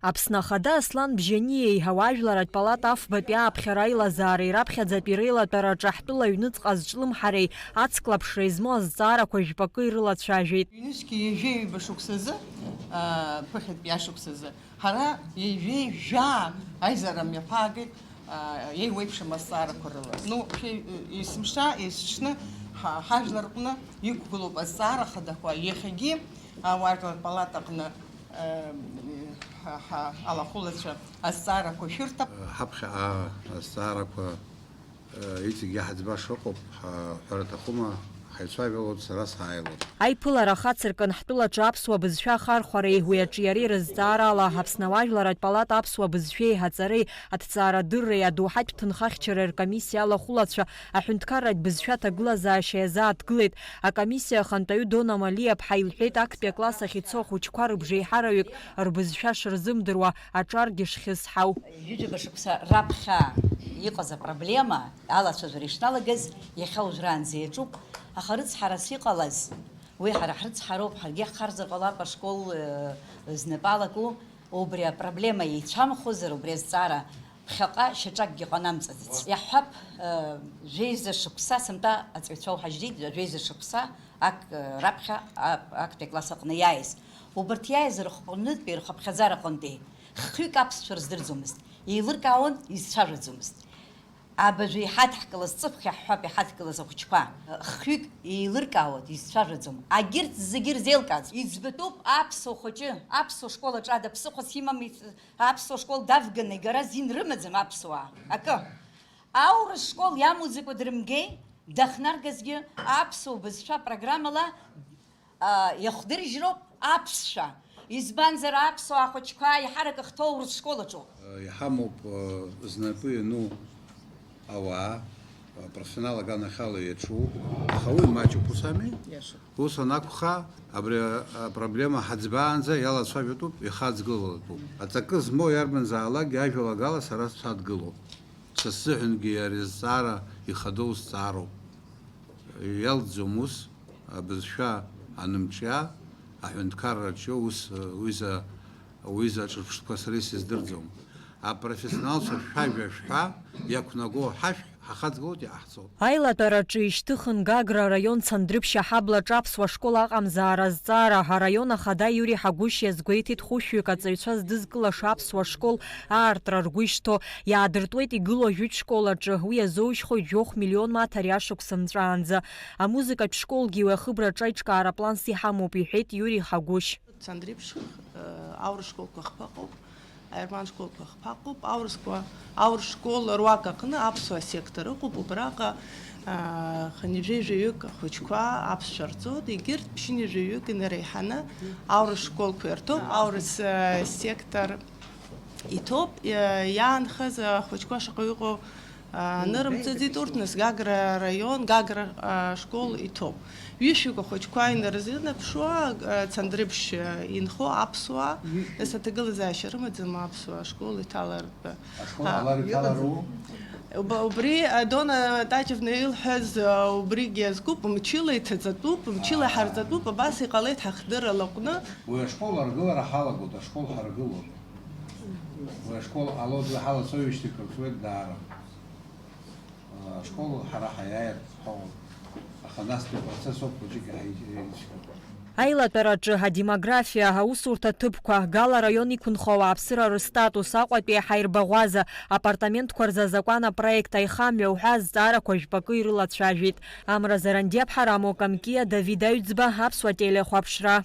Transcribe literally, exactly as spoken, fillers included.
Аԥсны Ахада Аслан Бжьаниеи ауаажәларратә палата афбатәи ааԥхьара аилазаареи раԥхьаӡатәи реилатәараҿы ҳтәыла аҩныҵҟа азҿлымҳареи ацклаԥшреи змоу азҵаарақәа жәпакы ирылацәажәеит. Ҩнызқьи ҩажәи ҩба шықәсазы, аа, ԥыхьатәи ашықәсазы, ҳара ҩажәи жәаа аизара мҩаԥаагеит, аа, еиуеиԥшым азҵаарақәа рыла. Ну, шәи-, есымша, есыҽны ҳа-, ҳажәлар рҟны иқәгылоуп азҵаара хадақәа, иахьагьы ауаажәлар палатаҟны ҳа, ҳа, алахәылацәа азҵаарақәа шәырҭап. Ҳаԥхьаҟа азҵаарақәа, э, иҵегьы ҳаӡба шыҟоуп, ҳа, ҳәара аҭахума, ҳаицәажәалоит, сара сааилоит. Аиԥылара ахацыркын ҳтәылаҿы аԥсуа бызшәа ахархәареи уи аҿиареи рызҵаарала Аԥсны ауаажәларратә палата аԥсуа бызшәеи аҵареи аҭҵаарадырреи адоуҳатә ҭынхахьчареи ркомиссиа алахәылацәа аҳәынҭқарратә бызшәа аҭагылазаашьа иазааҭгылеит. Акомиссиа ахантәаҩы Дона Малиаԥҳа илҳәеит, актәи акласс ахь ицо ахәыҷқәа рыбжеиҳараҩык рбызшәа шырзымдыруа аҿаргьы шхьысҳау. Ҩыџьаба шықәса раԥхьа иҟаз апроблема алацәажәара ишналагаз, иахьа уажәраанӡа иаҿуп, аха рыцҳарас иҟалаз, уи ҳара ҳрыцҳароуп, ҳаргьы иаҳхарзар ҟалап ашкол, э, знапы алаку, убри апроблема еицәамхозар, убри азҵаара ԥхьаҟа шьаҿакгьы ҟанамҵаӡац. Иаҳҳәап, э, жәеиза шықәса сынтәа аҵаҩцәа уҳажьрит, жәеиза шықәса ак, э, раԥхьа а-, актәи акласс аҟны иааиз. Убарҭ иааиз рыҟнытәи рхыԥхьаӡара аҟынтәи хҩык аԥсшәа рыздырӡомызт, еилыркаауан, изцәажәаӡомызт. Абажә иҳадҳкылаз, ҵыԥх иаҳҳәап иҳадҳкылаз ахәыҷқәа, хҩык еилыркаауан, изцәажәаӡом. Агьырҭ зегьы ирзеилкааӡом. Иӡбатәуп аԥсуа хәыҷы, аԥсуа школ аҿы ада ԥсыхәас имам, иц-, аԥсуа школ давганы игара азин рымаӡам аԥсуаа. Акы, аурыс школ иамуӡакәа дрымгеи, дахнаргазгьы аԥсуа бызшәа программала, а, иахдыржьроуп аԥсшәа. Избанзар, аԥсуаа ахәыҷқәа иҳарак ахьҭоу аурыс школ аҿоуп. Иҳамоуп, э, знапы иану ауаа, э, профессионал аганахьала иаҿу, аха уи маҷуп, ус ами? Иашоуп. Ус анакәха, абри, э, апроблема ҳаӡбаанӡа иалацәажәатәуп, ихаҵгылатәуп. Аҵакы змоу иарбанзаалакгьы ажәалагала сара садгылоуп. Са сзыҳәангьы ари азҵаара ихадоу зҵаароуп. Иалҵӡом ус, абызшәа анымҿиа, аҳәынҭқарраҿ иоу ус, уиза, уиза аҿырԥштәқәа сара исыздырӡом. Апрофессионалцәа шәажәа шәҳәа, иақәнаго ҳашәҳә, ҳахаҵгылоит, иҟаҳҵоит. Аилатәараҿы ишьҭыхын Гагра араион Цандрыԥшь аҳаблаҿы аԥсуа школ аҟамзаара азҵаара. Араион ахада Иури Ҳагәышь иазгәеиҭеит хәышәҩык аҵаҩцәа здызкылаша аԥсуа школ аартра ргәы ишҭо. Иаадыртуеит игылоу жәытә школ аҿы, уи иазоужьхоит жәохә миллион маҭ ари ашықәс нҵәаанӡа. Амузыкатә школгьы уи ахыбраҿы аиҿкаара планс иҳамоуп, иҳәеит Иури Ҳагәышь. Цандрыԥшь, э, аурыс школқәа хԥа ыҟоуп, аерман школқәа хԥа ыҟоуп, аурысқәа, аурыс школ руак аҟны аԥсуа сектор ыҟоуп, убраҟа, э, хынҩажәи жәаҩык ахәыҷқәа аԥсшәа рҵоит, егьырҭ ԥшьынҩажәаҩык инареиҳаны аурыс школқәа ирҭоуп, аурыс, э, сектор иҭоуп, э, иаанхаз ахәыҷқәа шаҟаҩ ыҟоу, а, нырымҵаӡеит урҭ, нас Гагра араион, Гагра, а, школ иҭоуп. Ҩышәҩык ахәыҷқәа инарзынаԥшуа, а, Цандрыԥшь, а, инхо аԥсуаа, нас аҭагылазаашьа рымаӡам аԥсуаа ашкол иҭалартә. Ашкол А, ҟалар иҟаӡам. Иҭалару? Уб-, убри, а, Дона Таҷевна илҳәаз, а, убригьы иазкуп, мчыла иҭаҵатәуп, мчыла Аа. Ҳарҵатәуп, абас иҟалеит ҳахдырра лаҟәны. Уи ашкол аргылара ҳалагоит, ашкол ҳаргылоит. Уи ашкол ҟалоит, уи ҳалацәажәашьҭақәа рҵуеит даара. Ашкол ҳара ҳаиааир ҳәоуп. Аха настәи апроцесс ауп хәыҷык иҳаицәгьоу. Аилатәараҿы адемографиа, аусурҭа ҭыԥқәа, Гала араион иқәынхо ауааԥсыра рыстатус, Аҟәатәи аҳаирбаӷәаза, апартаментқәа рзы азакәан апроект аихамҩа уҳәа азҵаарақәа жәпакы ирылацәажәеит. Амра Зарандиаԥҳа, Рамо Камкиа, Давид Аҩӡба, Аԥсуа телехәаԥшра.